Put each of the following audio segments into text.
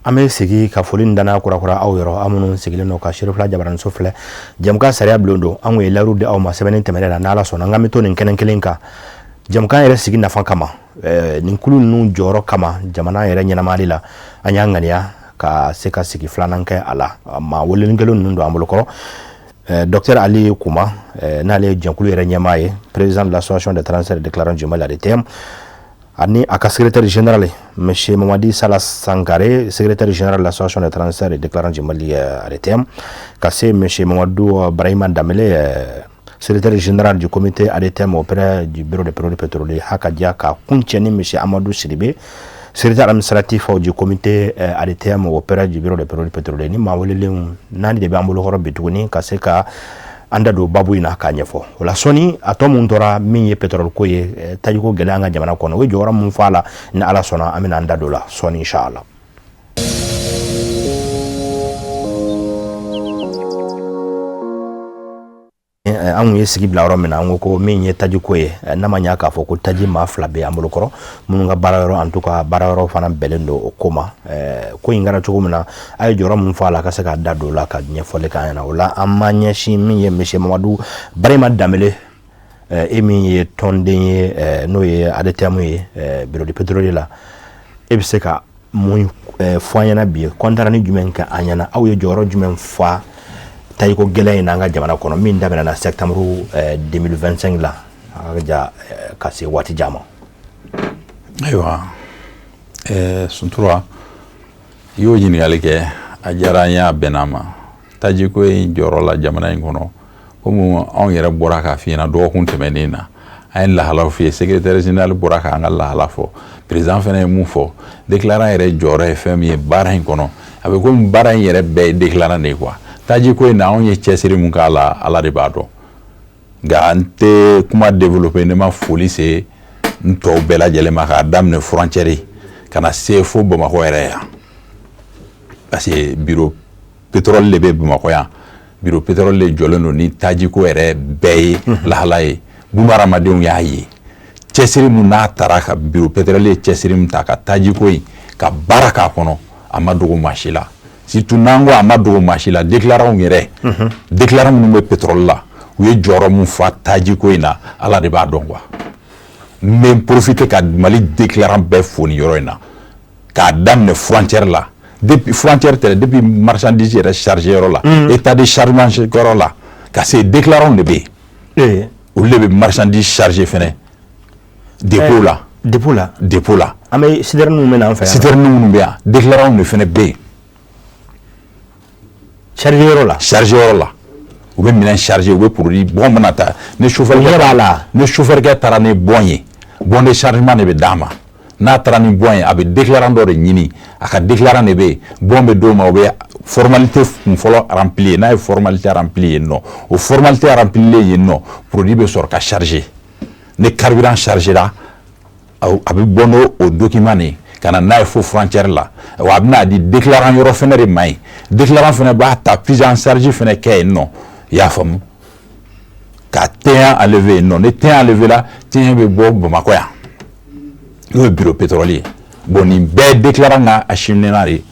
An bɛ segin ka foli danaya kurakura aw yɔrɔ, aw minnu sigilen don ka Serifila Jabaraninso filɛ. Jɛmukan Sariya Bulon don. An ye layidu di aw ma sɛbɛnni tɛmɛnen na, n'Ala sɔnna, an ka bɛ to nin kɛnɛ kelen kan jɛmukan yɛrɛ sigi nafa kama, nin kulu ninnu jɔyɔrɔ kama jamana yɛrɛ ɲɛnamayali la. An y'an ŋaniya ka se ka sigi filanan kɛ a la. Maa welelen kelen ninnu don an bolokɔrɔ: docteur Ali Kuma, n'ale ye jɛnkulu yɛrɛ ɲɛmaa ye, président de l'association des transitaires et déclarants du Mali, ADTM, ani a ka secrétaire général, monsieur Mamadi Salah Sankare, secrétaire général de l'association des transitaires et déclarants du Mali, ADTM, ka se monsieur Mamadou Brahima Dambélé, secrétaire général du comité ADTM auprès du bureau des produits pétroliers, hakaja ka kuncɛ ni monsieur Amadou Sidibé, secrétaire administratif du comité ADTM auprès du bureau des produits pétroliers. Ni maa welelenw naani de bɛ an bolokɔrɔ bi tuguni ka se ka an da don babu in na k'a ɲɛfɔ. O la sɔnni a tɔ mun tora, min ye pétrole ko ye, tajiko gɛlɛya an ka jamana kɔnɔ, o ye jɔyɔrɔ mun fɔ a la, ni Ala sɔnna, an bɛna an da don la sɔnni, inshallah. An kun ye sigi bila yɔrɔ min na, an ko ko min ye tajiko ye, n'a ma ɲa k'a fɔ ko taji maa fila bɛ an bolo kɔrɔ minnu ka baara yɔrɔ, en tout cas baara yɔrɔ fana bɛnnen don o ko ma. Ko in kɛra cogo min na, a ye jɔyɔrɔ mun fɔ a la, ka se k'a da don o la ka ɲɛfɔli k'an ɲɛna. O la an m'an ɲɛsin min ye monsieur Mamadu Barima Danbele, e min ye tɔnden ye, n'o ye ADTM ye, bureau de pétrolier la, e bɛ se ka mun fɔ an ɲɛna bi? Compte rendu jumɛn kɛ an ɲɛna? Aw ye jɔyɔrɔ jumɛn fa tajiko gɛlɛn in n'an ka jamana kɔnɔ, min daminɛna septembre 2025 la, a ka ja ka se waati jan ma? Ayiwa, Suntura, i y'o ɲininkali kɛ, a diyara an ye, a bɛnna ma. Tajiko in jɔyɔrɔ la jamana in kɔnɔ, komi anw yɛrɛ bɔra k'a f'i ɲɛna dɔgɔkun tɛmɛnen na, an ye lahalaw f'i ye, secrétaire général bɔra k'an ka lahala fɔ, président fana ye mun fɔ, déclarant yɛrɛ jɔyɔrɔ ye fɛn min ye baara in kɔnɔ, a bɛ komi baara in yɛrɛ bɛɛ ye déclarant de ye quoi. Tajiko in na, anw ye cɛsiri mun k'a la, Ala de b'a dɔn. Nka n tɛ kuma développer ne ma foli se n tɔw bɛɛ lajɛlen ma, k'a daminɛ frontière ka na se fo Bamakɔ yɛrɛ yan, parce que bureau pétrole de bɛ Bamakɔ yan. Bureau pétrole de jɔlen don ni tajiko yɛrɛ bɛɛ ye lahala ye. Bunahadamadenw y'a ye cɛsiri mun n'a taara ka bureau pétrole ye cɛsiri min ta ka tajiko in ka baara k'a kɔnɔ, a ma dogo maa si la. Surtout n'an ko a ma dogo maa si la, déclarants yɛrɛ, déclarants minnu bɛ pétrole la, u ye jɔyɔrɔ mun fa tajiko in na, Ala de b'a dɔn quoi. N bɛ profiter ka Mali déclarant bɛɛ fo nin yɔrɔ in na, k'a daminɛ frontière la, depuis frontière tɛ, depuis marchandise yɛrɛ chargé yɔrɔ la, état de chargement yɔrɔ la, ka se déclarants de bɛ yen, olu de bɛ marchandise chargé fɛnɛ dépôt la. Dépôt la. Dépôt la. An bɛ citerne minnu bɛ na an fɛ yan. Citerne minnu bɛ yan, déclarants de fɛnɛ bɛ yen. Chargé yɔrɔ la. Chargé yɔrɔ la, u bɛ minɛn chargé, u bɛ produit bon mana ta ni chauffeur ɲɛ b'a la. Ni chauffeur kɛ taara ni bon ye, bon de chargement de bɛ d'a ma. N'a taara ni bon ye, a bɛ déclarant dɔ de ɲini, a ka déclarant de bɛ yen, bon bɛ d'o ma, o bɛ formalité kun fɔlɔ rempli ye. N'a ye formalité rempli yen nɔ, o formalité remplilen yen nɔ, produit bɛ sɔrɔ ka chargé. Ni carburant chargé la, a bɛ bɔ n'o o document de ye ka na n'a ye fo frontière la. Wa a bɛna di déclarant yɔrɔ fɛnɛ de ma yen, déclarant fɛnɛ b'a ta prise en charge fɛnɛ kɛ yen nɔ, i y'a faamu, ka TVA enlever yen nɔ. Ni TVA enlever la, TVA bɛ bɔ Bamakɔ yan, n'o ye bureau pétrolier ye. Bon, nin bɛɛ déclarant ka acheminement de ye.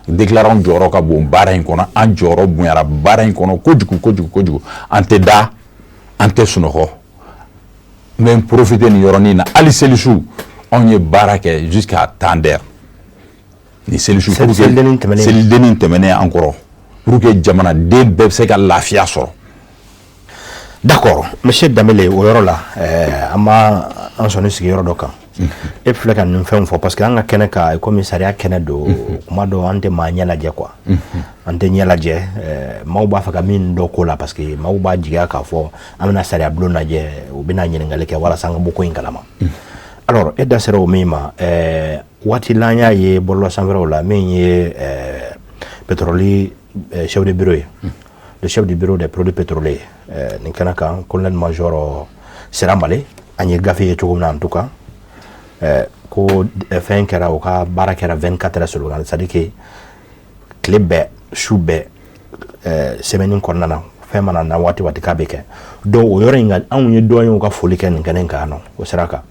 Déclarant jɔyɔrɔ ka bon baara in kɔnɔ. An jɔyɔrɔ bonyara baara in kɔnɔ kojugu kojugu kojugu. An tɛ da, an tɛ sunɔgɔ. N bɛ n profiter nin yɔrɔnin na, hali selisu, anw ye baara kɛ jusqu'à tant d'heures ni selisu, selidennin tɛmɛnen, selidennin tɛmɛnen an kɔrɔ, pour que jamanaden bɛɛ bɛ se ka lafiya sɔrɔ. D'accord, monsieur Dambélé, o yɔrɔ la, an b'a an sɔnni sigi yɔrɔ dɔ kan. E filɛ ka nin fɛnw fɔ, parce que an ka kɛnɛ kan, komi sariya kɛnɛ don, kuma dɔ an tɛ maa ɲɛ lajɛ quoi, an tɛ ɲɛ lajɛ. Maaw b'a fɛ ka min dɔn ko la, parce que maaw b'a jigiya k'a fɔ an bɛna sariya bulon lajɛ, u bɛna ɲininkali kɛ walasa an ka bɔ ko in kalama. Alors, e da sera o min ma, waati la an y'a ye bɔlɔlɔ sanfɛlaw la, min ye pétrole chef de bureau ye, le chef du bureau des produits pétroliers, nin kɛnɛ kan, colonel major Sira Male, an ye gafe ye cogo min na, en tout cas ko fɛn kɛra, u ka baara kɛra 24 heures sur 24, c'est à dire que tile bɛɛ, su bɛɛ, semaine kɔnɔna na, fɛn mana na waati waati k'a bɛ kɛ. Donc o yɔrɔ in kan, anw ye dɔ ye u ka foli kɛ nin kɛnɛ in kan nɔ, o sira kan.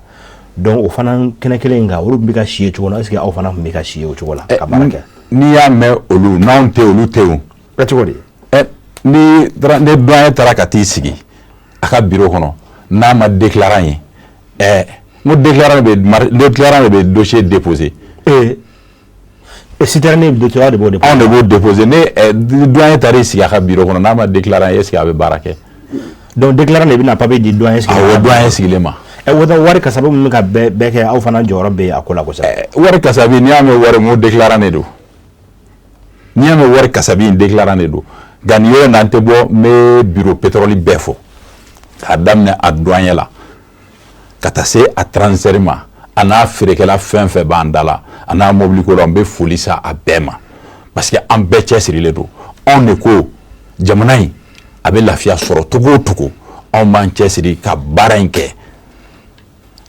Donc o fana kɛnɛ kelen in kan, olu bɛ ka si ye cogo min na, est ce que aw fana tun bɛ ka si ye o cogo la ka baara kɛ? N'i y'a mɛn olu, n'anw tɛ, olu tɛ o. Kɛ cogo di? Ɛ, ni ni douanier taara ka t'i sigi a ka bureau kɔnɔ, n'a ma déclarant ye, ɛ, n ko déclarant de bɛ dossier déposer. Ee, citerne de b'o déposer? Anw de b'o déposer. Ne douanier taara i sigi a ka bureau kɔnɔ, n'a ma déclarant ye, est ce que a bɛ baara kɛ? Donc déclarant de bɛna papier di douanier sigilen? Awɔ, douanier sigilen ma. Ɛ, o wari kasabi min bɛ ka bɛɛ kɛ, aw fana jɔyɔrɔ bɛ a ko la kosɛbɛ. Wari kasabi, n'i y'a mɛn wari, n ko déclarant de don. N'i y'a mɛn wari kasabi in, déclarant de don. Nka nin yɔrɔ in na, n tɛ bɔ, n bɛ bureau pétrole bɛɛ fɔ, k'a daminɛ a douanier la ka taa se a transitaire ma, a n'a feerekɛla fɛn fɛn b'an da la, a n'a mɔbiliko la, n bɛ foli sa a bɛɛ ma, parce que an bɛɛ cɛsirilen don. Anw de ko jamana in a bɛ lafiya sɔrɔ cogo o cogo, anw b'an cɛsiri ka baara in kɛ,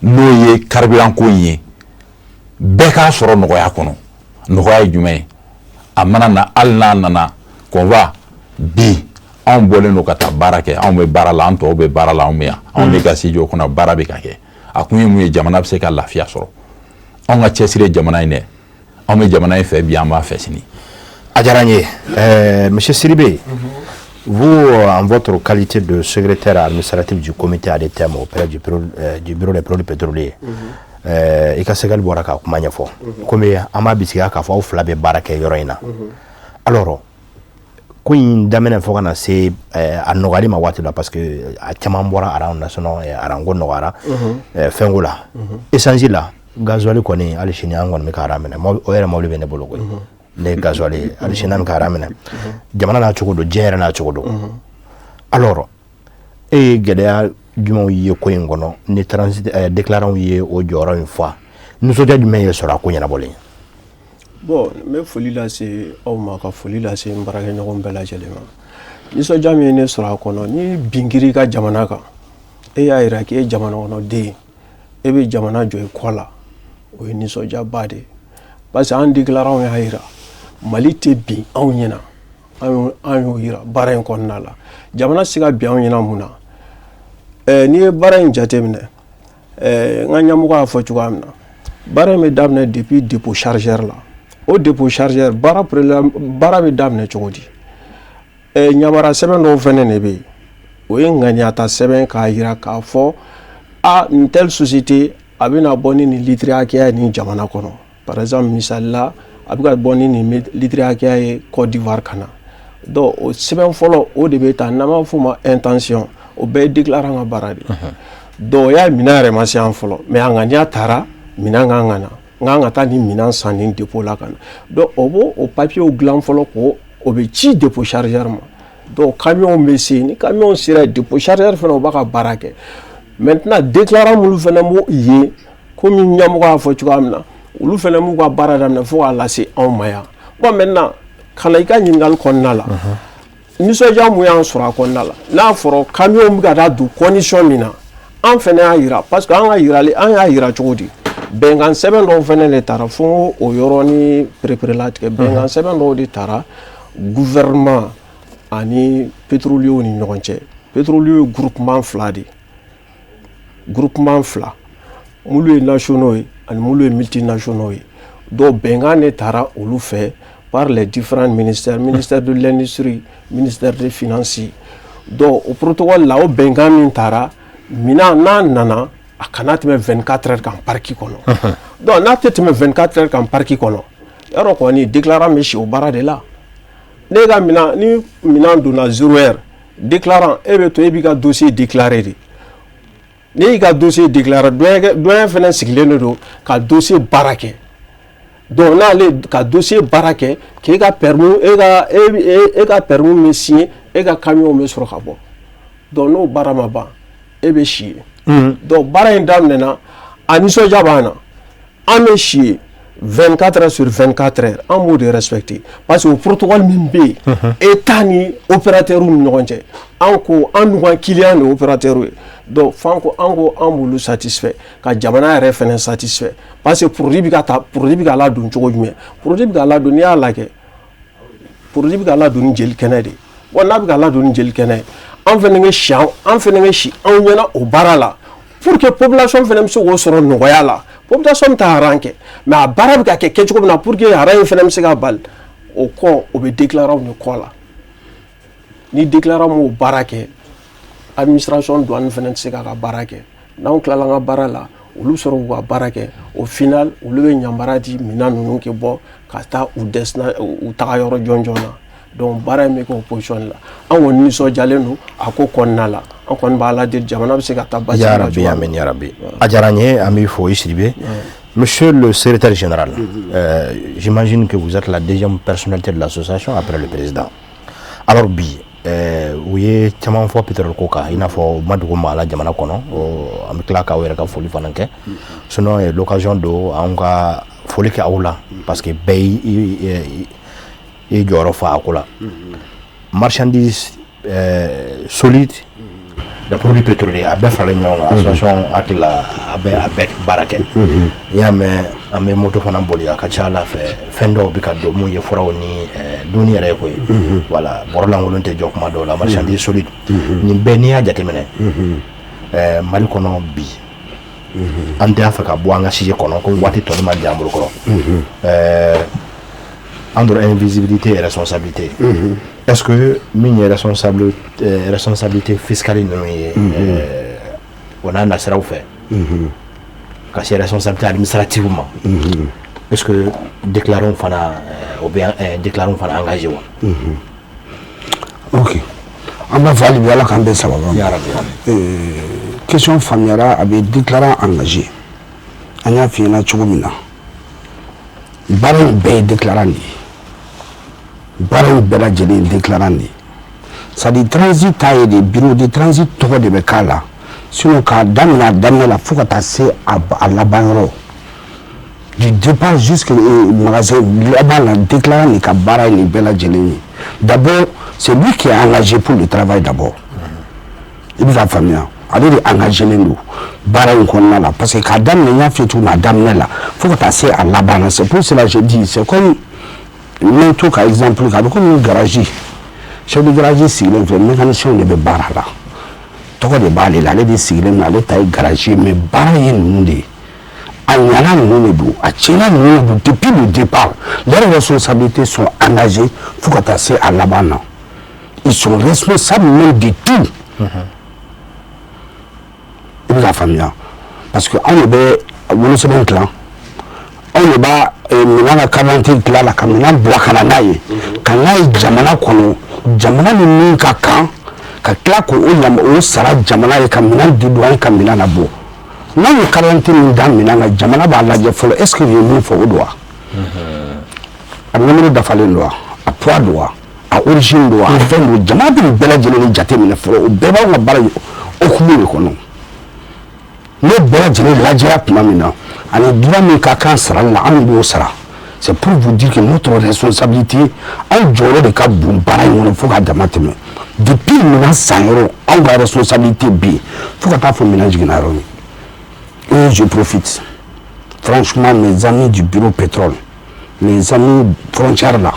n'o ye carburant ko in ye, bɛɛ k'a sɔrɔ nɔgɔya kɔnɔ. Nɔgɔya ye jumɛn ye? A mana na, hali n'a nana convoi bi, anw bɔlen don ka taa baara kɛ, anw bɛ baara la, an tɔw bɛ baara la, anw bɛ yan, anw de ka studio kɔnɔ, baara bɛ ka kɛ. A kun ye mun ye? Jamana bɛ se ka lafiya sɔrɔ. Anw ka cɛsiri ye jamana in dɛ. Anw bɛ jamana in fɛ bi, an b'a fɛ sini. A diyara n ye. Monsieur Sidibé, vous, en votre qualité de secrétaire administratif du comité ADTM auprès du bureau des produits pétroliers, i ka sɛgɛli bɔra ka kuma ɲɛfɔ, komi an b'a bisigiya k'a fɔ aw fila bɛ baara kɛ yɔrɔ in na. Alors, ko in daminɛ fo ka na se a nɔgɔyali ma waati la, parce que a caman bɔra rang na, sinon rang ko nɔgɔyara fɛnko la, essence la, gasoil kɔni, hali sini an kɔni bɛ ka rang minɛ. O yɛrɛ mobili bɛ ne bolo koyi, ne ye gasoil ye, hali sini an bɛ ka rang minɛ. Jamana n'a cogo don, diɲɛ yɛrɛ n'a cogo don. Alors, e ye gɛlɛya jumɛnw ye ko in kɔnɔ ni transit déclarant ye o jɔyɔrɔ in fa? Nisɔndiya jumɛn ye sɔrɔ a ko ɲɛnabɔlen? Bon, n bɛ foli lase aw ma, ka foli lase n baarakɛɲɔgɔn bɛɛ lajɛlen ma. Nisɔndiya min ye ne sɔrɔ a kɔnɔ, ni bin kɛra i ka jamana kan, e y'a yira k'e ye jamana kɔnɔden ye, e bɛ jamana jɔ i kɔ la, o ye nisɔndiyaba de ye, parce que an déclarant y'a yira Mali tɛ bin anw ɲɛna. An y'o yira baara in kɔnɔna la. Jamana tɛ se ka bin anw ɲɛna mun na? N'i ye baara in jateminɛ, n ka ɲɛmɔgɔ y'a fɔ cogoya min na, baara in bɛ daminɛ depuis dépôt chargeur la. O dépôt chargeur baara, baara bɛ daminɛ cogo di? Yamaruya sɛbɛn dɔw fɛnɛ de bɛ yen, o ye ŋaniyata sɛbɛn k'a yira k'a fɔ a nin telle société a bɛna bɔ ni nin litre hakɛya ye nin jamana kɔnɔ. Par exemple, misali la, a bɛ ka bɔ ni nin litre hakɛya ye Côte d'Ivoire ka na. Donc o sɛbɛn fɔlɔ, o de bɛ ta, n'an b'a f'o ma intention. O bɛɛ ye déclarant ka baara de ye. Donc o y'a minɛn yɛrɛ ma se yan fɔlɔ, mais a ŋaniya taara, minɛn kan ka na, n kan ka taa nin minɛn san nin dépôt la ka na. Donc o b'o o papier dilan fɔlɔ, k'o o bɛ ci dépôt chargeur ma. Donc camion bɛ se, ni camion sera dépôt chargeur fana, o b'a ka baara kɛ. Maintenant, déclarant minnu fana b'o yen, komi ɲɛmɔgɔ y'a fɔ cogoya min na, olu fana b'u ka baara daminɛ fo k'a lase anw ma yan. Bon, maintenant, ka na i ka ɲininkali kɔnɔna la, nisɔndiya mun y'an sɔrɔ a kɔnɔna la, n'a fɔra camion bɛ ka taa don condition min na, an fana y'a yira, parce que an ka yirali, an y'a yira cogo di? Bɛnkan sɛbɛn dɔw fana de taara fo o yɔrɔnin pereperelatigɛ. Bɛnkan sɛbɛn dɔw de taara gouvernement ani pétroliers ni ɲɔgɔn cɛ. Pétroliers ye groupement fila de ye, groupement fila, minnu ye nationaux ye ani minnu ye multinationaux ye. Donc bɛnkan de taara olu fɛ par les différents ministères, ministère de l'industrie, ministère des finances. Donc o protocole la, o bɛnkan min taara, minɛn n'a nana, a kana tɛmɛ 24 heures kan parc kɔnɔ. Donc n'a tɛ tɛmɛ 24 heures kan parc kɔnɔ, yarɔ kɔni déclarant bɛ si o baara de la. Ne ka minɛn, ni minɛn donna 0 heure, déclarant e bɛ to, e b'i ka dossier déclarer de. Ne y'i ka dossier déclarer, douanier fana sigilen de don ka dossier baara kɛ. Donc n'ale ka dossier baara kɛ, k'e ka permis, e ka permis bɛ signer, e ka camion bɛ sɔrɔ ka bɔ. Donc n'o baara ma ban, e bɛ si yen. Donc baara in daminɛna, a nisɔndiya b'an na. An bɛ si yen 24 heures sur 24 heures, an b'o de respecter, parce que o protocole min bɛ yen État ni opérateur ni ɲɔgɔn cɛ, an ko an dun ka client de ye opérateur ye. Donc f'an ko an ko an b'olu satisfait, ka jamana yɛrɛ fɛnɛ satisfait, parce que produit bɛ ka ta, produit bɛ ka ladon cogo jumɛn? Produit bɛ ka ladon, n'i y'a lajɛ, produit bɛ ka ladon ni jeli kɛnɛ de ye. Bon, n'a bɛ ka ladon ni jeli kɛnɛ ye, an fɛnɛ bɛ si, an fɛnɛ bɛ si anw ɲɛna o baara la, pour que population fɛnɛ bɛ se k'o sɔrɔ nɔgɔya la. Population bɛ taa rang kɛ, mais a baara bɛ ka kɛ kɛcogo min na pour que rang in fana bɛ se ka bali, o kɔ, o bɛ déclarant de kɔ la. Ni déclarant m'o baara kɛ, administration douane fana tɛ se k'a ka baara kɛ. N'anw tilala an ka baara la, olu bɛ sɔrɔ k'u ka baara kɛ. Au final, olu bɛ yamaruya di minɛn ninnu kɛ bɔ ka taa u destina u taga yɔrɔ jɔnjɔn na. Donc baara in bɛ kɛ o position de la. An kɔni nisɔndiyalen don a ko kɔnɔna la. An kɔni b'a la deli, jamana bɛ se ka taa basigi Ya la Rabbi, cogoya min amin, ya Rabbi. A diyara n ye, an b'i fo, i Sidibe. Monsieur le secrétaire général, j'imagine que vous êtes la deuxième personnalité de l'association après le président. Alors bi, u ye caman fɔ pétrole ko kan, i n'a fɔ u ma dogo maa la jamana kɔnɔ. An bɛ tila k'aw yɛrɛ ka foli fana kɛ. Sinon l'occasion don anw ka foli kɛ aw la, parce que bɛɛ i jɔyɔrɔ fa a ko la. Marchandise solide, des produits pétroliers, a bɛɛ faralen ɲɔgɔn kan, association hakili la, a bɛɛ baara kɛ. N'i y'a mɛn an bɛ moto fana boli, a ka ca ala fɛ, fɛn dɔw bɛ ka don mun ye furaw ni dumuni yɛrɛ ye koyi. Voilà, bɔrɔ lankolon tɛ jɔ kuma dɔw la. Marchandise solide nin bɛɛ, n'i y'a jateminɛ, Mali kɔnɔ bi, an tɛ fɛ ka bɔ an ka sujet kɔnɔ ko waati tɔni man jan an bolo kɔrɔ. Entre invisibilité et responsabilité, est-ce que min ye responsabilité fiscale ninnu ye, o n'a nasiraw fɛ ka se responsabilité administrative ma, est-ce que déclarant fana o bɛ déclarant fana engagé wa? Ok, an b'a fɔ hali bi, Ala k'an bɛn sababa ma. Ya Rabbi, amin. Question faamuyara. A bɛ déclarant engagé. An y'a f'i ɲɛna cogo min na, baara in bɛɛ ye déclarant de ye, baara in bɛɛ lajɛlen ye déclarant de ye. C'est à dire, transit ta ye de, bureau de transit tɔgɔ de bɛ k'a la. Sinon, k'a daminɛ a daminɛ la fo ka taa se a laban yɔrɔ, du départ jusque magasin laban la, déclarant de ka baara ye nin bɛɛ lajɛlen ye. D'abord, c'est lui qui est engagé pour le travail d'abord. I bɛ k'a faamuya, ale de engagé len don baara in kɔnɔna la, parce que k'a daminɛ, n y'a f'i ye cogo min, a daminɛ la fo ka taa se a laban na. C'est pour cela je dis, c'est comme n bɛ to ka exemple kɛ, a bɛ komi garage. Chef de garage sigilen filɛ, mécanicien de bɛ baara la, tɔgɔ de b'ale la, ale de sigilen don, ale ta ye garage ye, mais baara ye ninnu de ye. A ɲana ninnu de don, a tiɲɛna ninnu de don. Depuis le départ, leurs responsabilités sont engagées fo ka taa se a laban na. Ils sont responsables même de tout. I bɛ k'a faamuya, parce que anw de bɛ wolosɛbɛn dilan, anw de b'a minɛn ka carte d'identité dilan la, ka minɛn bila ka na n'a ye, ka n'a ye jamana kɔnɔ, jamana ni min ka kan, ka tila k'o yama o sara jamana ye, ka minɛn di don an ka minɛn labɔ. N'anw ye carte d'identité min da minɛn kan, jamana b'a lajɛ fɔlɔ, est ce que u ye min fɔ, o don wa? A numéro dafalen don wa? A poids don wa? A origine don wa? A fɛn don? Jamana bɛ nin bɛɛ lajɛlen de jateminɛ fɔlɔ. O bɛɛ b'anw ka baara in hukumu de kɔnɔ. N'o bɛɛ lajɛlen lajɛra tuma min na, ani droit min ka kan sarali la, anw b'o sara. C'est pour vous dire que notre responsabilité, anw jɔyɔrɔ de ka bon baara in kɔnɔ fo k'a dama tɛmɛ. Depuis minɛn san yɔrɔ, anw ka responsabilité bɛ yen fo ka taa fɔ minɛn jiginna yɔrɔ min. Et je profite, franchement, mes amis du bureau pétrole, mes amis frontière là,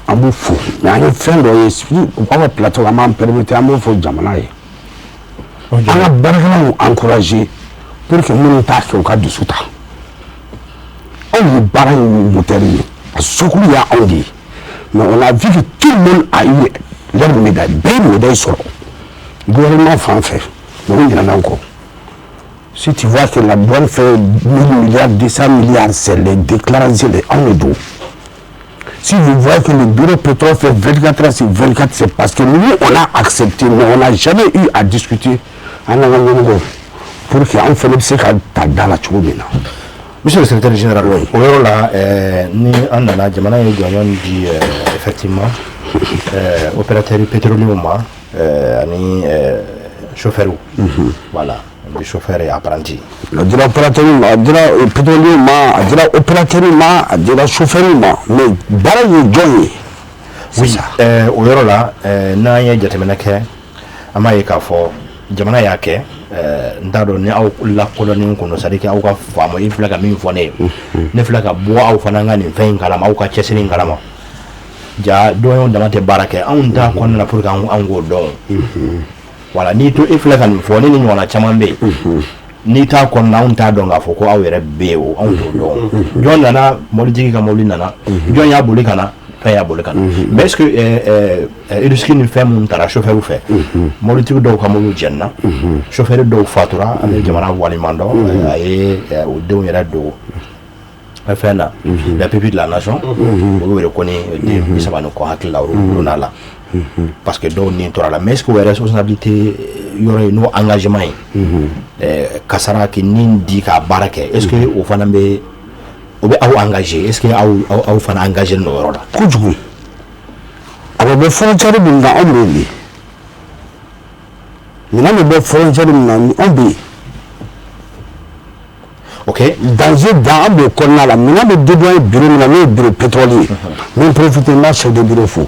an b'u fo. Mais an ye fɛn dɔ ye u ka plateau, an b'an permettre, an b'o fɔ jamana ye, an ka baarakɛlaw encourager pour que minnu t'a kɛ, u ka dusu ta. Anw ye baara in moteur ye, a sokulu y'anw de ye. Mais on a vu que tout le monde a eu leur médaille, bɛɛ ye médaille sɔrɔ gouvernement fan fɛ, mais o ɲinɛna an kɔ. Si tu vois que la douane fait 1000 milliards, 200 milliards, c'est les déclarants, les anw de don. Si vous voyez que le bureau pétrole fait 24 heures sur 24, c'est parce que nous, on a accepté, mais on n'a jamais eu à discuter an n'an ka ɲɛmɔgɔw pour que an fana bɛ se ka ta da la cogo min na. Monsieur le secrétaire général, o yɔrɔ la, ni an nana, jamana ye jɔnjɔn di effectivement opérateur pétrolier ma ani chauffeur, voilà, des chauffeurs et apprentis. A dira opérateur ma, a dira pétrolier ma, a dira opérateur ma, a dira chauffeur ma, mais baara ye jɔn ye? Oui, o yɔrɔ la, n'an ye jateminɛ kɛ, an b'a ye k'a fɔ jamana y'a kɛ. N t'a dɔn ni aw lakodɔnnen kun don, c'est à dire que aw ka faamu, i filɛ ka min fɔ ne ye, ne filɛ ka bɔ aw fana ka nin fɛn in kalama, aw ka cɛsiri in kalama. Ja dɔn dama tɛ baara kɛ, anw t'a kɔnɔna la pour que anw k'o dɔn. Voilà, n'i to e filɛ ka nin fɔ ne ni ɲɔgɔnna caman bɛ yen. N'i t'a kɔnɔna, anw t'a dɔn k'a fɔ ko aw yɛrɛ bɛ yen o, anw t'o dɔn. Jɔn nana? Mobilitigi ka mobili nana, jɔn y'a boli ka na? Fɛn y'a boli ka na. Mais est ce que risque ni fɛn minnu taara chauffeur fɛ, mobilitigi dɔw ka mobili jɛnina, chauffeur dɔw fatura, an bɛ jamana waleɲuman dɔn, a ye o denw yɛrɛ don fɛn na, la pupille de la nation, olu yɛrɛ kɔni den 30 ni kɔ hakili la, olu donna la parce que dɔw nin tora la. Mais est ce que o responsabilité yɔrɔ ye, n'o engagement ye, kasara k'i nin di k'a baara kɛ, est ce que o fana bɛ, o bɛ aw engagé? Est ce que aw fana engagé n'o yɔrɔ la? Kojugu. A bɛ bɔ frontière min na, anw bɛ yen de. Minɛn bɛ bɔ frontière min na, anw bɛ yen. Danger dan an b'o kɔnɔna la. Minɛn bɛ dédouaner bureau min na, n'o ye bureau pétrole ye, n bɛ profiter, n b'a chef de bureau fo,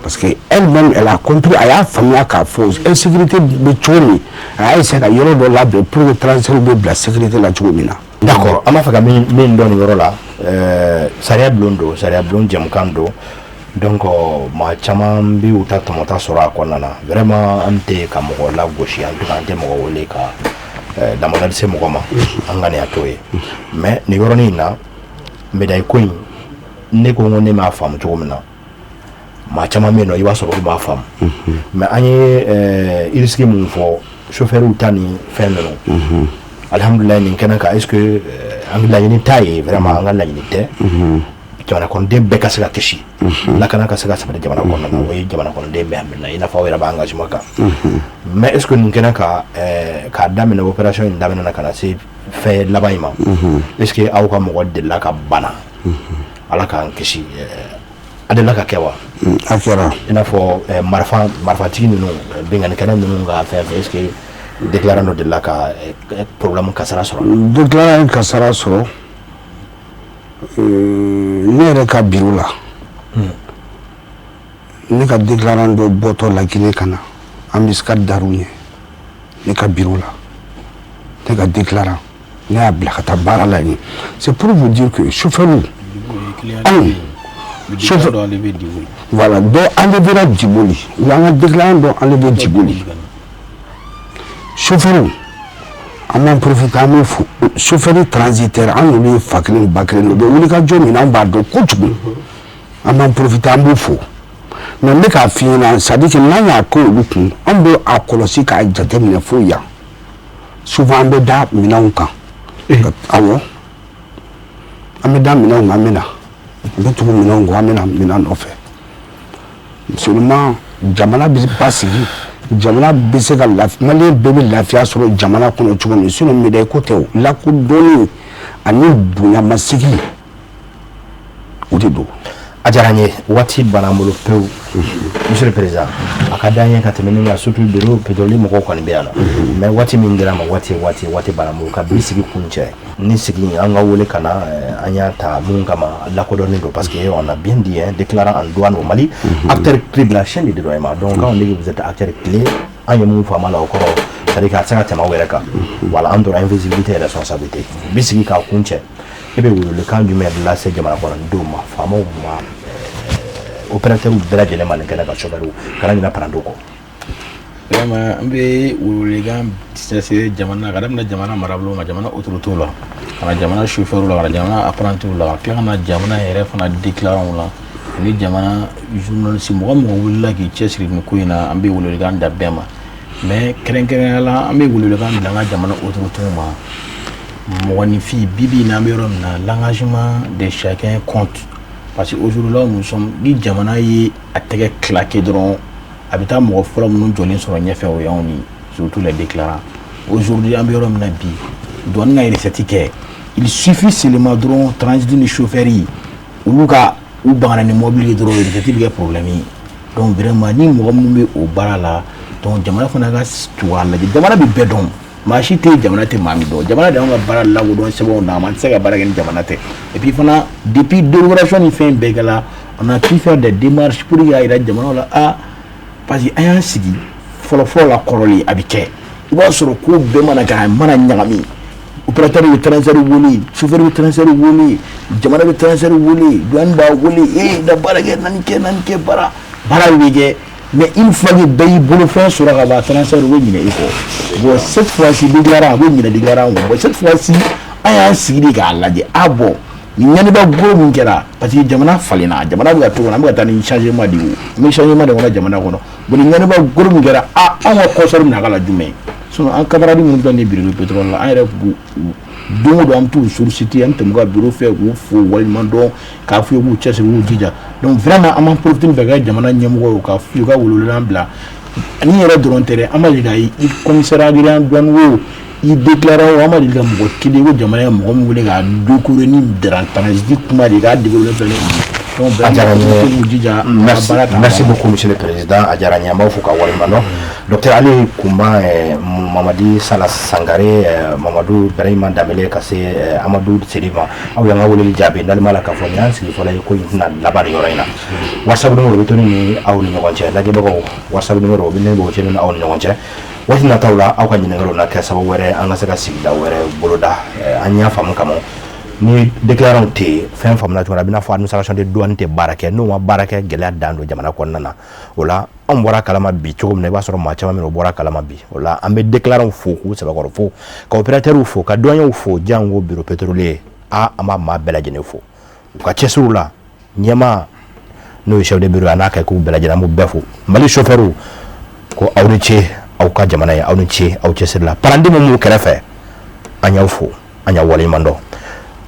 parce que elle-même, elle a compris, a y'a faamuya k'a fɔ insécurité bɛ cogo min, a y'a essayer ka yɔrɔ dɔ labɛn pour que transitaire bɛ bila sécurité la cogo min na. D'accord. An b'a fɛ ka min dɔn nin yɔrɔ la, sariya bulon don, sariya bulon jɛmukan don, donc maa caman bɛ u ta tɔmɔta sɔrɔ a kɔnɔna na. Vraiment, an tɛ ka mɔgɔ lagosi, en tout cas an tɛ mɔgɔ wele ka damadali se mɔgɔ ma, an ŋaniya t'o ye. Mais nin yɔrɔnin in na, médaille ko in, ne ko n ko ne m'a faamu cogo min na, maa caman bɛ yen nɔ, i b'a sɔrɔ olu m'a faamu. Mais an ye risque mun fɔ, chauffeur ta ni fɛn ninnu, alihamudulilayi, nin kɛnɛ kan, est ce que an ka laɲini t'a ye? Vraiment, an ka laɲini tɛ jamana kɔnɔden bɛɛ ka se ka kisi, lakana ka se ka sabati jamana kɔnɔna na, o ye jamana kɔnɔden bɛɛ hamina, i n'a fɔ aw yɛrɛ b'a engagement kan. Mais est ce que nin kɛnɛ kan, k'a daminɛ opération in daminɛ na ka na se fɛn laban in ma, est ce que aw ka mɔgɔ delila ka bana, Ala k'an kisi, a delila ka kɛ wa? A kɛra. I n'a fɔ marifa, marifatigi ninnu, binkannikɛla ninnu ka fɛn fɛn, est ce que déclarant dɔ delila ka problème kasara sɔrɔ? Déclarant ye kasara sɔrɔ. Ne yɛrɛ ka bureau la, ne ka déclarant dɔ bɔtɔ Laginɛ ka na, embuscade dar'u ɲɛ ne ka bureau la. Ne ka déclarant, ne y'a bila ka taa baara la yen. C'est pour vous dire que chauffeur, anw chauffeur, voilà, dɔ enlevera Djiboli, u y'an ka déclarant dɔ enlevé Djiboli. Chauffeur, an b'an profiter, an b'o fo, chauffeur transitaire, an n'olu ye fa kelen ba kelen, u bɛ wuli ka jɔ min na, an b'a dɔn kojugu. An b'an profiter, an b'o fo. Mais n bɛ k'a f'i ɲɛna, c'est à dire que n'an y'a kɛ olu kun, an bɛ a kɔlɔsi k'a jateminɛ fo yan. Souvent an bɛ da minɛnw kan, awɔ, an bɛ da minɛnw kan, an bɛ na, an bɛ tugu minɛnw kɔ, an bɛ na minɛn nɔfɛ. Seulement jamana bɛ basigi, jamana bɛ se ka lafiya, malien bɛɛ bɛ lafiya sɔrɔ jamana kɔnɔ cogo min. Sinon médaille ko tɛ, o lakodɔnni ani bonyamasegin, o de don. A diyara n ye, waati banna an bolo pewu. Monsieur le président, a ka d'an ye ka tɛmɛ nin kan, surtout bureau pétrole mɔgɔw kɔni bɛ yan nɔ. Mais waati min dira ma, waati banna an bolo ka bi sigi kun cɛ. Ni sigi an ka wele ka na, an y'a ta mun kama, lakodɔnnen don, parce que on a bien dit, hein, déclarant en douane au Mali, acteur clé de la chaîne de dédouanement. Donc quand on dit que vous êtes acteur clé, an ye mun faamu a la, o kɔrɔ, c'est à dire k'a tɛ se ka tɛmɛ aw yɛrɛ kan. Voilà, an donna invisibilité et responsabilité bi sigi k'a kun cɛ. E bɛ welewelekan jumɛn lase jamana kɔnɔdenw ma, faamaw ma, opérateur bɛɛ lajɛlen ma nin kɛnɛ kan, chauffeur kana ɲinɛ parantiw kɔ? Vraiment, an bɛ welewelekan lase jamana, ka daminɛ jamana marabolo ma, jamana autorités la, ka na jamana chauffeur la, ka na jamana apprenti la, ka tila ka na jamana yɛrɛ fana déclarant la, ani jamana journaliste, mɔgɔ mɔgɔ wulila k'i cɛsiri nin ko in na, an bɛ welewelekan da bɛɛ ma. Mais kɛrɛnkɛrɛnnenya la, an bɛ welewelekan bila an ka jamana autorités ma. Mɔgɔninfin, bi bi in na, an bɛ yɔrɔ min na, l'engagement de chacun compte, parce que aujourd'hui, là où nous sommes, ni jamana ye a tɛgɛ claquer dɔrɔn, a bɛ taa mɔgɔ fɔlɔ minnu jɔlen sɔrɔ ɲɛfɛ, o y'anw ni surtout les déclarants. Aujourd'hui, an bɛ yɔrɔ min na bi, douane ka recette kɛ, il suffit seulement dɔrɔn transit ni chauffeur yi, olu ka u bagana ni mobili ye dɔrɔn, recette bɛ kɛ problème ye. Donc vraiment, ni mɔgɔ minnu bɛ o baara la, donc jamana fana ka tugu a lajɛ. Jamana bɛ bɛɛ dɔn, maa si tɛ jamana tɛ maa min dɔn. Jamana de y'anw ka baara lakodɔn sɛbɛnw na, an tɛ se ka baara kɛ ni jamana tɛ. Et puis fana, depuis délibération ni fɛn bɛɛ kɛla, on a pu faire des démarches pour que k'a yira jamana la, ah, parce que an y'an sigi fɔlɔ fɔlɔ la, kɔrɔlen a bɛ kɛ, i b'a sɔrɔ ko bɛɛ mana kɛ, a mana ɲagami, opérateur bɛ transitaire wele, chauffeur bɛ transitaire wele, jamana bɛ transitaire wele, douane b'a wele, ee, na baara kɛ, na nin kɛ, na nin kɛ, baara baara bɛ kɛ. Mais une fois que bɛɛ y'i bolofɛn sɔrɔ ka ban, transfert, u bɛ ɲinɛ i kɔ. Bon, cette fois-ci, déclarant, a bɛ ɲinɛ déclarant kɔ. Bon, cette fois-ci, an y'an sigi de k'a lajɛ. Ah bon, nin ɲaniba goro min kɛra, parce que jamana falenna, jamana bɛ ka to kɔnɔ, an bɛ ka taa ni changement de ye, o an bɛ changement de kɔnɔ jamana kɔnɔ. Bon, nin ɲaniba goro min kɛra, ah, anw ka consort bɛna k'a la jumɛn ye? Sinon, an camarades minnu filɛ nin ye bureau pétrole la, an yɛrɛ b'u don o don, an bɛ t'u solliciter, an bɛ tɛmɛ u ka bureau fɛ k'u fo waleɲuman dɔn, k'a f'u ye k'u cɛsiri, k'u jija. Donc vraiment, an b'an profiter nin fɛ ka jamana ɲɛmɔgɔ ye, k'a f'u ye u ka weleweledan bila. Ni yɛrɛ dɔrɔn tɛ dɛ, an ma deli ka i commissaire agréé douane o, i déclaré o, an ma deli ka mɔgɔ kelen ko jamana ye mɔgɔ min wele k'a décorer ni transit kuma de k'a décorer fɛn. Donc A diyara n ye. k'u jija. Merci, merci beaucoup, monsieur le président. A diyara n ye, an b'aw fo ka waleɲuman dɔn. Docteur Ali Kunba, Mamadi Sala Sangare, Mamadu Ibrahima Danbele, ka se Amadu Seri ma, aw y'an ka weleli jaabi. N'ale m'a la k'a fɔ nin y'an sigi fɔlɔ ye, ko in tɛna laban nin yɔrɔ in na. WhatsApp numéro bɛ to ne ni aw ni ɲɔgɔn cɛ. Lajɛbagaw, WhatsApp numéro bɛ ne b'o cɛ ne ni aw ni ɲɔgɔn cɛ. Waati nataw la, aw ka ɲininkaliw na kɛ sababu wɛrɛ an ka se ka sigida wɛrɛ boloda. An y'a faamu kama ni déclarant tɛ yen, fɛn faamuna cogo min na, a bɛ n'a fɔ administration de douane tɛ baara kɛ. N'o ma baara kɛ, gɛlɛya dan don jamana kɔnɔna na. O la, anw bɔra kalama bi cogo min na, i b'a sɔrɔ maa caman min o bɔra kalama bi. O la, an bɛ déclarant fo k'u sɛbɛkɔrɔ fo, ka opérateurs fo, ka douaniers fo, jango bureau pétrolier. A an b'a maa bɛɛ lajɛlen fo u ka cɛsiriw la. Ɲɛmaa, n'o ye chef de bureau ye, a n'a ka équipe bɛɛ lajɛlen, an b'u bɛɛ fo. Mali chauffeur ko aw ni ce aw ka jamana ye, aw ni ce aw cɛsiri la. Paranti min b'u kɛrɛfɛ, an y'aw fo, an y'aw waleɲuman dɔn.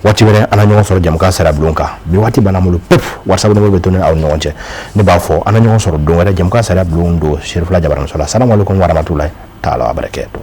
Waati wɛrɛ, an na ɲɔgɔn sɔrɔ jamukan sara bulon kan. Bi waati banna bolo pewu. WhatsApp numéro bɛ to ni aw ni ɲɔgɔn cɛ. Ne b'a fɔ, an na ɲɔgɔn sɔrɔ don wɛrɛ. Jamukan sariya bulon don, Serifila Jabaraninso la. Salamu aleykum warahmatulahi taala wa barakatuh.